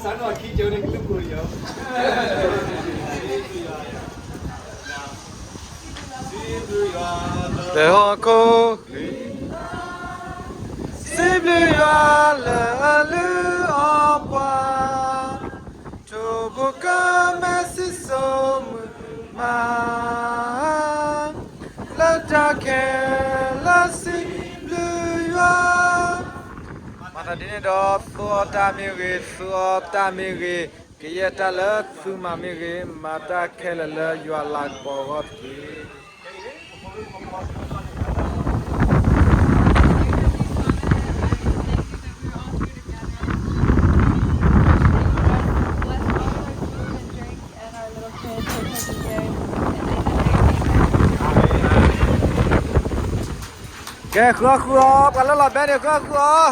တဟီၣ်ခိၣ်ဃံ, စံးဘျုးယွၤလၢအလုၢ်အီၣ်ပှၤ, ထိၣ်ဖိကမဲစံၣ်စိမုာ်မး, လၢတၢ်ခဲလၢာ်စံးဘျုးယွၤ. မၤသးဒ်န့ၣ်ဒီး သူအီၤတၢ်မ့ၢ်ဂ့ၤ, သူအီၤတၢ်မ့ၢ်ဂ့ၤ, ကယဲၢ်တၢ်လၢသုမၤမ့ၢ်ဂ့ၤ, မၤတၢ်ခဲလၢာ်လၢယွၤလၤကပီၤအဂီၢ်တက့ၢ်. ကဲ ဃုအီၤဃုအီၤ, ပှၤလၢလီၤဘဲန့ၣ် ဃုအီၤဃုအီၤ.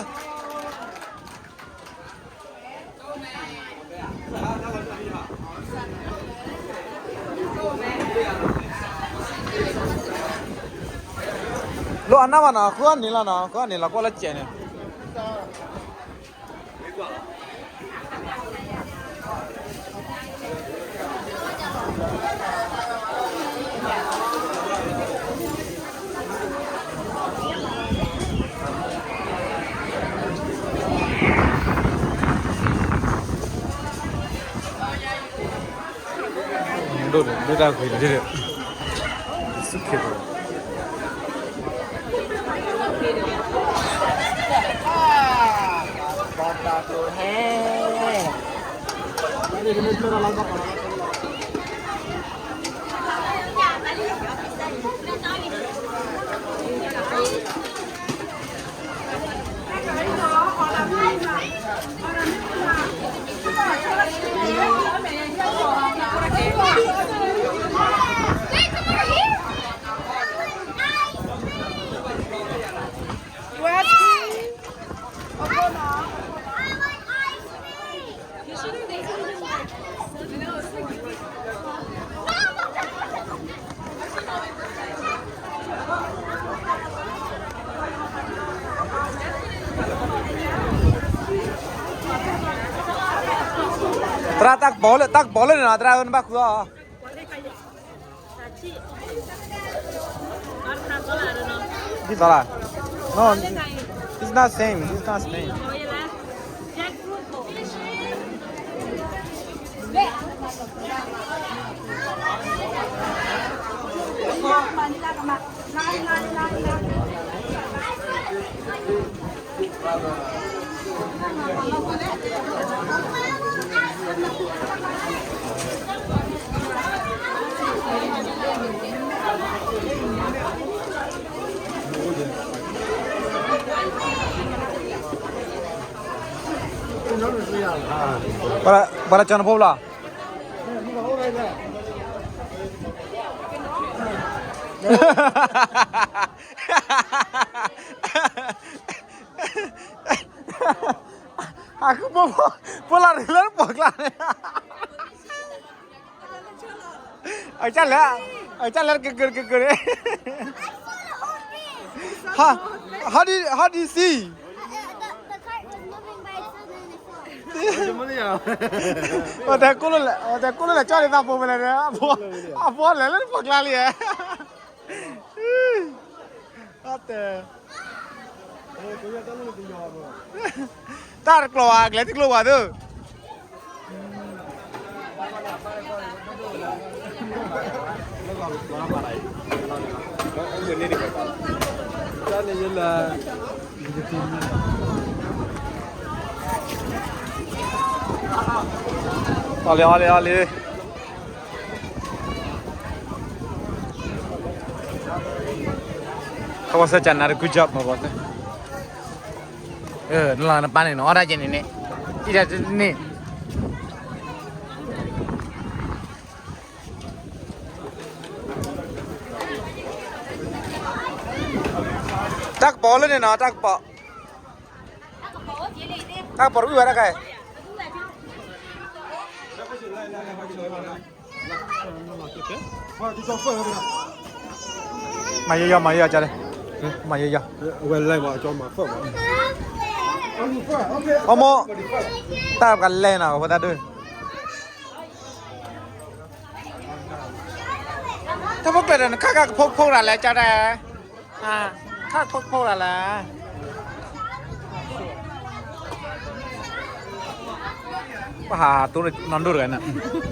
လိၣ်အနၢ်ဘၣ်နီၤ, ဃုအီၤန့ၣ်လီၤနီၤ, ဃုအီၤန့ၣ်လီၤ ကွၢ်လၢကဲးန့ၣ်. ဒိၣ်ဒိၣ်တၢ်ဂ့ၤလၢ စုၣ်ခ့ သရၣ် တၢ်ကပီၤလၢ တၢ်ကပီၤလၢန့ၣ်နီၤ, သရၣ်ဧၢ နဘၣ်ဃုအီၤ. This dollar? No, it's not same. It's not same. Para, para John Paul. Aku mau pulang lagi, pulang. အကၢ်လဲၣ်, အကၢ်လဲၣ် ကကၢကကၢ. How, how do you, how do you see? တဲကိၣ်လၢလဲၣ်, တဲကိၣ်လၢလဲၣ် ကၠီလၢသးဖိဝဲလဲၣ်, အဖိလဲၣ်လၢပှၤကျါလံ. တဲ တၢ်တကျိၤဘၣ်, ကလဲၤတကျိၤဘၣ်သု. အီလံ အီလံ အီလံ. ခီဘီစဲကနၤတ good job မဘီစဲ, နလီၤနပၢ်န့ၣ် နအီၣ်တၢ်ကဲန့ၣ်န့ၣ်, အံၤတၢ်တန့ၣ်. တၢ်ကပီၤလၢန့ၣ်နီၤ, တၢ်ကပီၤ, တၢ်ကပီၤတဝံၣ်ဝဲဒၣ်ခဲအံၤ. မၤယဲယီၤ မၤယဲယီၤ ကၢ်လၢ, မၤယဲယီၤ, အဝဲလဲၤမၤကၠီမၤဖၢၣ်မၤ. အမိၢ်, တၢ်ပကလဲၤနီၤ ဖိသၣ်ဒိၣ်, တၢ်ဖိကျဲဒီး နခါခါကဖိကဖိတၢ်လဲၣ် ကၠီတဲ, ခါခါကဖိကဖိတၢ်လဲၣ်, ပဟးတိၢ်နီၢ်ဒိၣ်တဂၤန့ၣ်,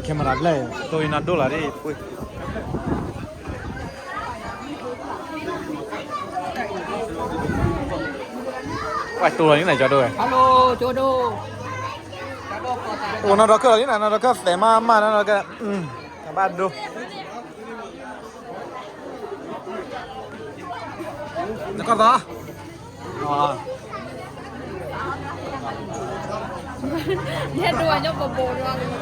camera ဘျဲၣ် တိၢ်အံၤနီၢ်ဒိၣ်လီၤဒ်ပှ့ၤ ပှၤတိၢ်လီၤန့ၣ်နၤ ကၠီဒိၣ်ဝဲ, အိၣ်နီၢ်ဒီးခၢၣ်လီၤန့ၣ်နၤ နီၢ်ဒီးခၢၣ်သဲးမးမးနီၢ်ဒီးခၢၣ်, ကဘၣ်ဒိ နကီၢ်သီ, ယဲဒိးညိပဘိးဒီး,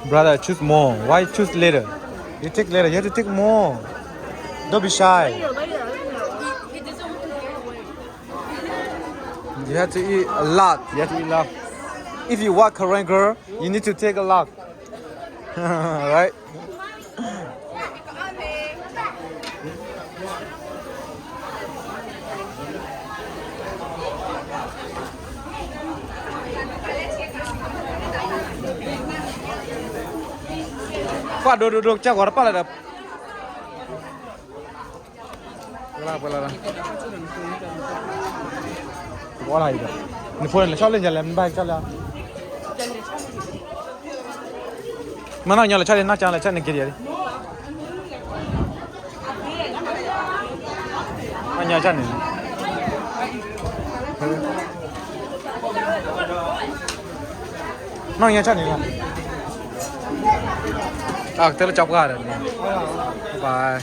Brother, choose more. Why choose little? You take little. You have to take more. Don't be shy. You have to eat a lot. You have to eat a lot. If you want Korean girl, you need to take a lot. Right? ကွၢ်ဒိဒိဒိ ကစၢ်ဂီၤတပာ်လၢဒီး, ပှဲၤလၢ, ပှဲၤလၢ, နဖိလဲၤဆီၣ်လၢညါလဲၣ် နဘၣ်ဆီၣ်လၢ, မ့ၢ်နီၢ်ညီလဲၤဆီၣ်လံ နီၢ်ကၠီလဲၤဆီၣ်န့ၣ်က့ၤဒံး, နီၢ်ညီဆီၣ်န့ၣ်, နီၢ်ညီဆီၣ်န့ၣ်လီၤ, အကတၢၢ်လၢကၠီပှၢ်ဒီး, bye.